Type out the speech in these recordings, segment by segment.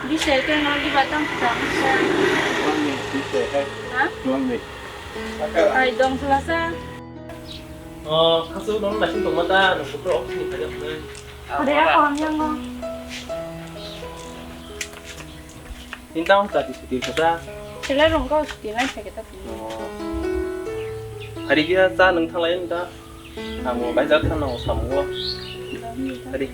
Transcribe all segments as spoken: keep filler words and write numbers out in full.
Bise ke no di batang sa. Ha? Ai dong selasa. Oh, kasu dong nasi tong mata, nang putra office ni kaya. Ada apa yang no? Tintang tadi suti kata. Sila rong kau suti nai sakit tapi. Oh. Hari dia sa nang thalai nda. Ang bo baijak thano samungo. Ari.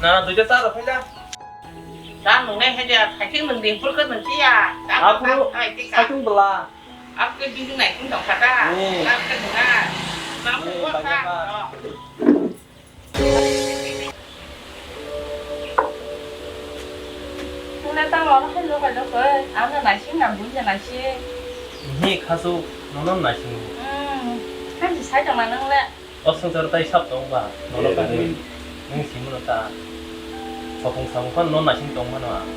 Na, duita cha rok phaila. Cha nungnai hai ja, thaiching nung di, purkha nung chiya. Cha aphuru hai kisa. Thaiching bela. Apke bini nai kun dong kata. Hmm. Apke nunga. Namu hmm, wa baijak ka. Nungna tang lama hai lokoi lokoi, ang no naising na bui no naising. Hi khasu, nono naising. Hmm, hai si sai tong na nung le. O swngchar tai sab tong ba, nono eh, kagwi eh. Nung simi no ta. Sopung samung phan no naising tong mano ang.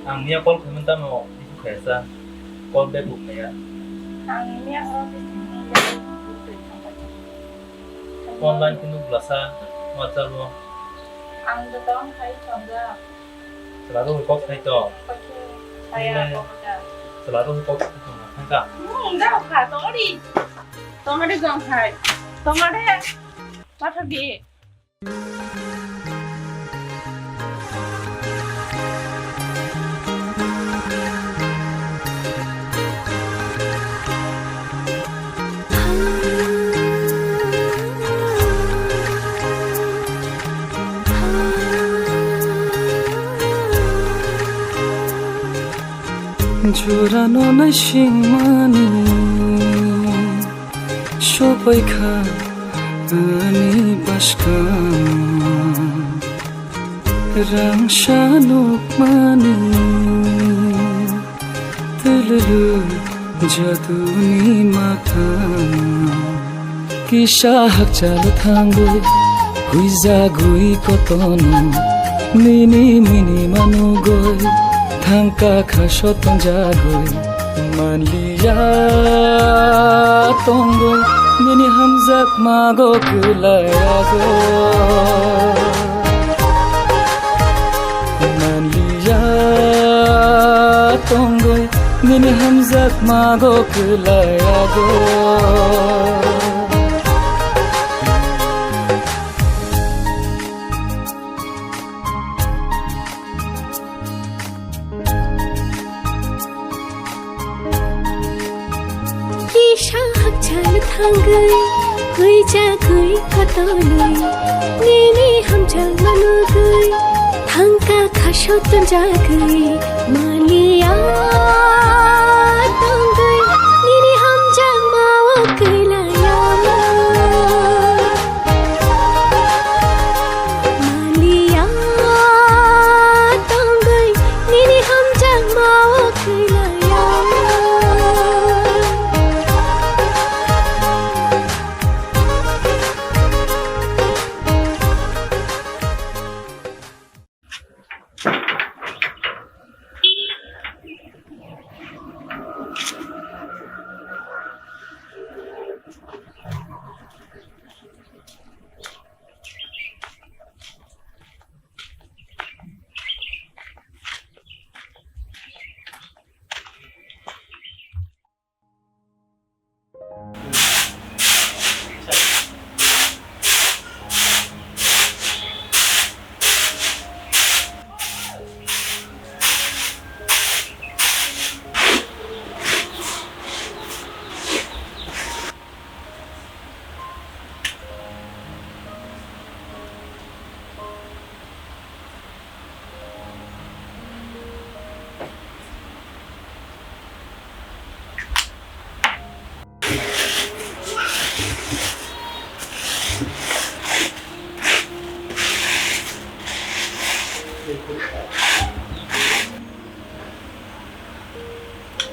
Ang miya call khaimani tamo, bisu khaisa. Call back bo khaya. Ang miya call. Online khe nuk blasa, WhatsApp o. Ang do tong khai tongjak. Chwla rw kok khai to. Kok khai saya kok da. Chwla rw kok khai to, khai ta. Hmm, jao kha, tongari. Tongari jong khai. Tongari. Patha di. Jora no naisingmani sopai kha ani bwskang. Rangsa nukmani twlwlwk jaduni makha. Kisa hakchal thangwi huijagwi kotono nini mini manugwi thangka kha sotonjagwi. Manliya tongwi nini hamjakmago kwlaiyago. Manliya tongwi nini hamjakmago kwlaiyago. Kisa hakchal thangwi, huijagwi kotonwi, nini hamjakma nugwi, thangka kha sotonjagwi, manliya tongwi, nini hamjakma o kwlaiya. Manliya tongwi nini hamjakma o kwlaiya.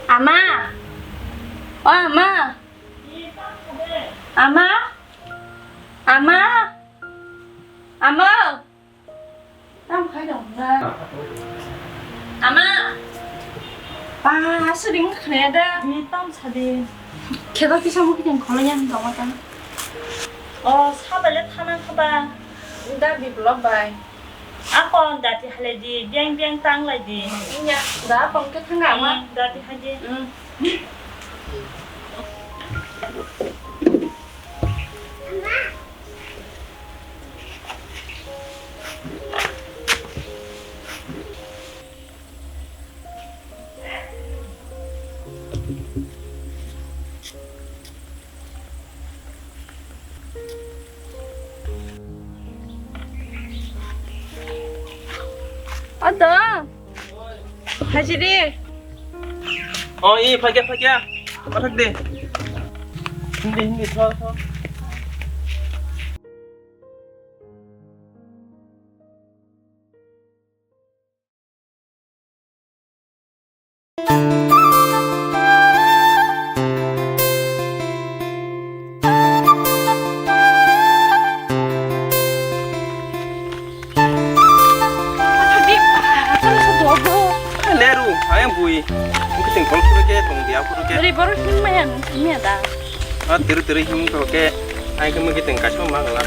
Ama! O ama! Ama! Ama! Ama! Tam khai dong na. Ama! Pa, siring khaya da. Ni tam sadi. Kheda kisa mukhe jeng kholo yang dong ta. O, sabai le thana khaba. Da biplop bai. Ako dati halai di, biang biang tang lai di. Inya, da pong ke thanga ma. Hmm, dati hai di. Hmm. Ado. Hajiri. Oh, i, phagya, phagya. Pathak de. Hindi, hindi, tho, tho. Leru, ayang bui. Mungkin tingkol kuru ke, tong dia kuru ke. Dari baru him maya nung sini ada. Ah, tiru tiru him kuru ke. Ayang ke mungkin tingkasih mah lah.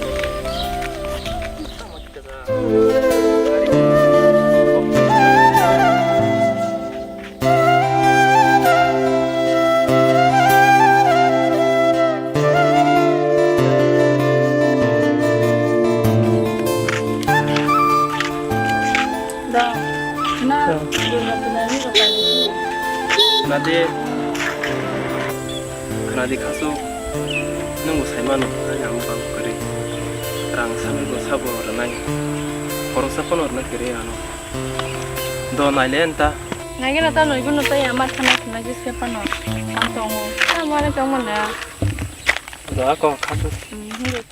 Da, na, Durga Puja ni rwkha ni. Nade. Khwnadi khasu, nwngbo saimano, ani ang bang kwrwi. Rang samibo sabo rwnai, khoroksa phano rwna kwrwi ano. Do naile anta. Naigena ta noibo no tei ama thana khna jese phano. Ang tongo. Ama ne tongmana. Do ako khasu. Hmm, hindu.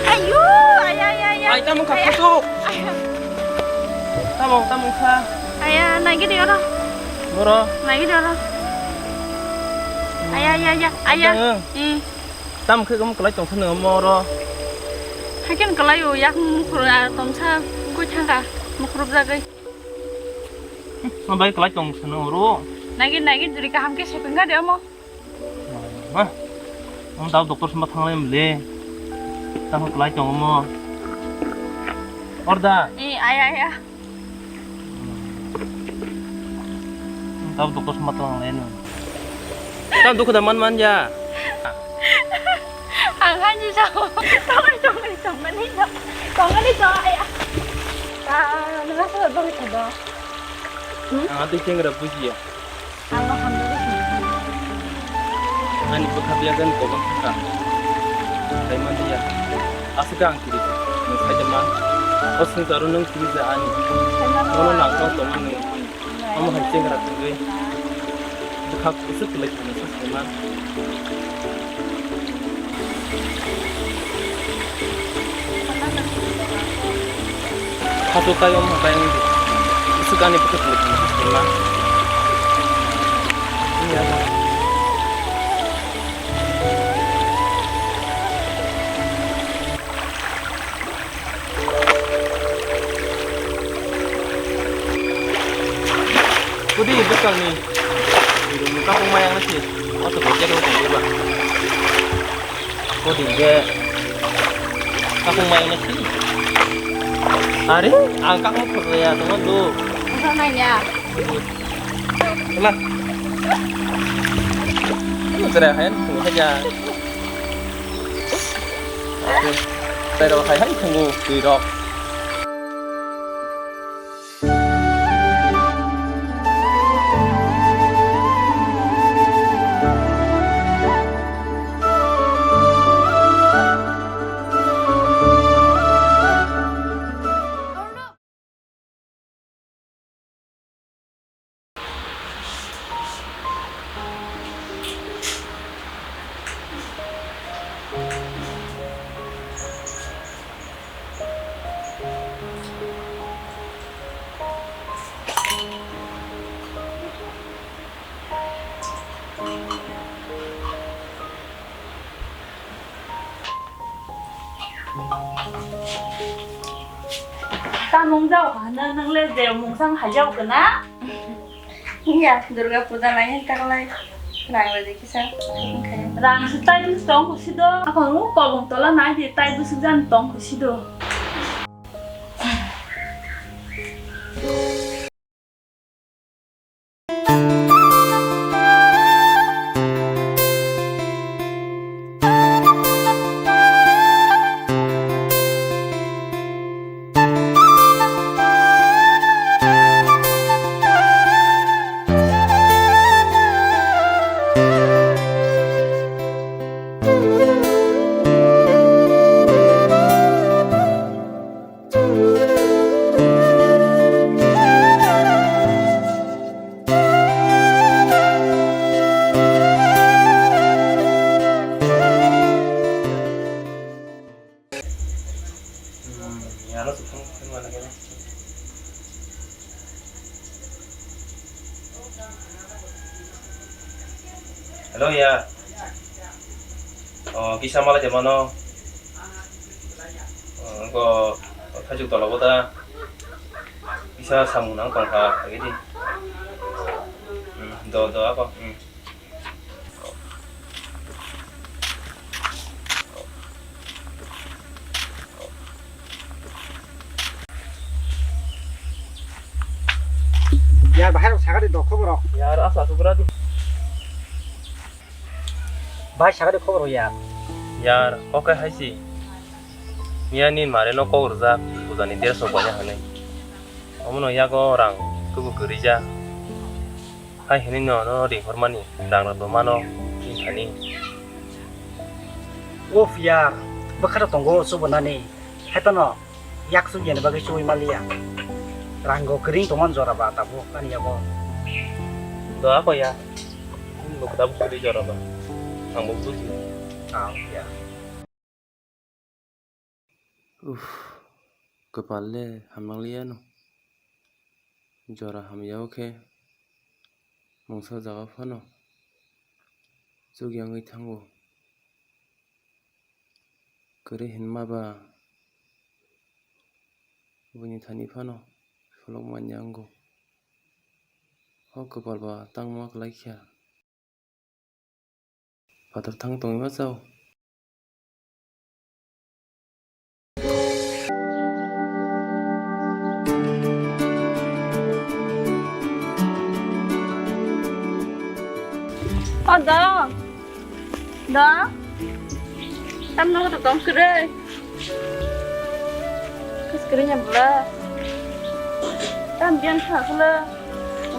Ayo, aya, aya, aya. Ai, tamo kha, aya. Khatuk. Aya. Tamo, tamo kha. Aya, nagi di oro. Boro. Nagi di oro. Aya, aya, aya, aya. Tamo. Hmm. Tamo khe gum kelai tong thani omo oro. Haikhe kelai o, yak mukhur, ah, tomsa goi thangkha, mukhurjagwi. Hmm, ma bai kelai tong thani oro. Nagi, nagi, juri kaham khe sepengkha de omo. Ma, ang tao doctor sima thanglai mle. Tamo kelai tongo mo. Orda. Eh, aya, aya. Ang tao doctor sima thanglai no. Tao dukhu da man man ya. Ang hanji sao. Tongani, tongani, tongani, tongani, tongani, aya. Ah, nang asa bang kado. Hmm? Ang ati kengra bujiya. Ang hamjagwi sini. Ani bwkha biyang jani kokon thangkha. Sai manliya. Aswkhe ang kiri kha. Nwng sai de man. O swngcharo nwng kiri ja ani. Nono nangkha tongma nwng. Omo hai chengra tongwi. Bwkha kusu kwlai kha nwng sai man. Khato kayo ma kayo ni. Isu kani photo klik ni ma. Ini apa? Kudi bukang ni. Kapung mayang nasi. Oto bokya dong tong ba. Kodi ge. Kapung mayang nasi. Are, ang kapung photo ya, teman tu. Apa nanya? Lah. Ini cerai kan, tu saja. Oke. Saya dah hai hai tunggu di rok. Mung jao hana nang le je mung sang hai jao kana? Iya, Durga Puja nai hen taklai. Rang rwdi kisa. Wngkhe. Rang se tai bwswk tong khusi do. Ako nung kobong tola nai di tai bwswk jan tong khusi do. Hello ya. Oh, kisa malai de mano. Oh, ko thajik tola bo ta. Kisa samung nang tong kha, agi di. Hmm, do, do, ako. Hmm. Yar, bahai rok sagari do khobor rok. Yar, asa sugra di. Bahai sagari khobor rok yar. Yar, oke hai si. Miya ni mare no kok rwjak, pujani dress rok bai hanai. Omono yago rang kubu kwrwija. Hai hinui no, no ringhormani rang rok bo mano wngthani. Uff yar, bwkha rok tongo chubunani. Hai phano yak suk yani bagwi chubui maliya. Rang go kwrwi tongmani jora ba tabuk ani yago. Do ako ya. Bo tabuk kwrwi jora ba. Ang bo buji. Ah, ya. Uff, kwpal le hamnang liya no. Jora hamya o khe mungsa jaga phano chukya wngwi thango. Kwrwi hinma ba buini thani phano solok manya wngo. O kwpal ba tangma kwlai kha. Phatar thang tongwi ma chao. O da. Da. Tamno ko tong kre. Kis kre nya bla. Tam bian kha khla.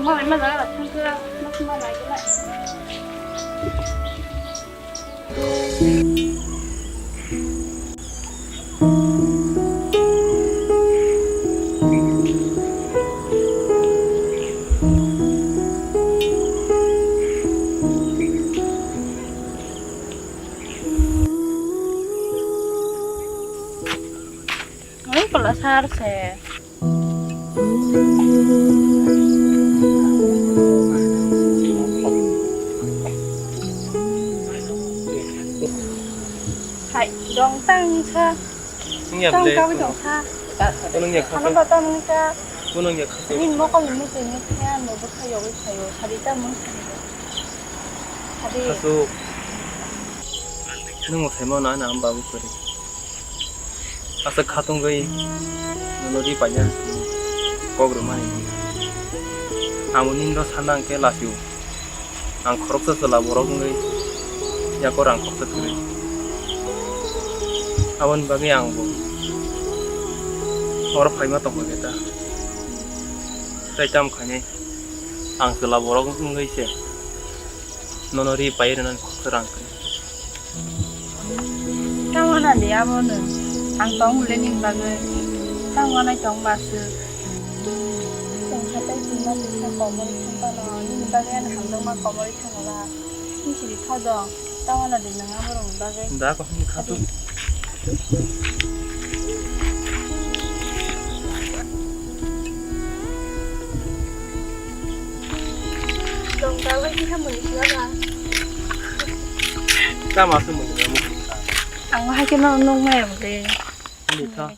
Ma ma da thang kha. Ma ma lai kla. Oi, pala sar se. Hai, dong tang sa. Wngya tang ble, kawi dong sa. Kunung ya khasuk. Ano ba tang sa. Kunung ya khasuk. Nin mokol ni muchung ni kya no bwkha yogwi sayo. Sari ta mung sari. Sari. Khasuk. Nung saimo na na amba bu kori. Asa khatungwi nono ri paina kok rwmani. Amo nini no sana hwnkhe lasio. Ang khoroksa chwla borok wngwi yago rang khoroksa kwrwi. Aboni bagwi ang bo oro phaima tongkha khe ta. Tei tamo khainai ang chwla borok wngwi se. Nono ri pai rwnani khoroksa rang kwrwi. Tamo na de abo no. Ang tong hule ning bagwi. Tamo na tong ba se. Tong kha tei twi ma twi kha komori thang pano. Nini bagwi ano hamjakma komori thang wala. Nini sidi kha dong. Tamo na de nang abo rong bagwi. Da ko hini kha tu. Tamo aswk mwnwi mukha. Ang hai khe no nung maya bwle. Mukha.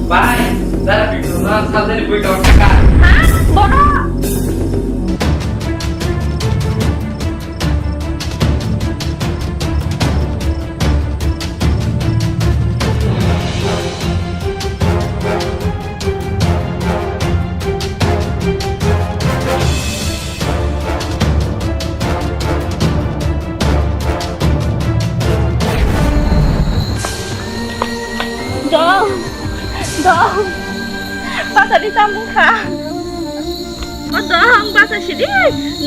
Bai, dara bikru no salnani bui tong kha. Ha? Bono? Dong, dong, basa di tamung kha. O dong, basa sidi,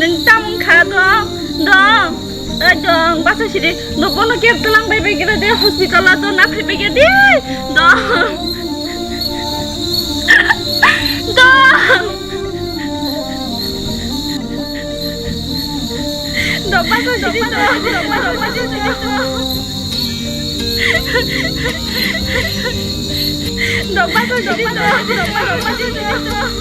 nung tamung kha dong, dong, o dong, basa sidi, no bono ker telang bai bai gira de hospital o to na phai bai gira de, dong, dong. Dok basa sidi dok, dok basa sidi dok. Dok basa sidi dok, dok basa sidi dok.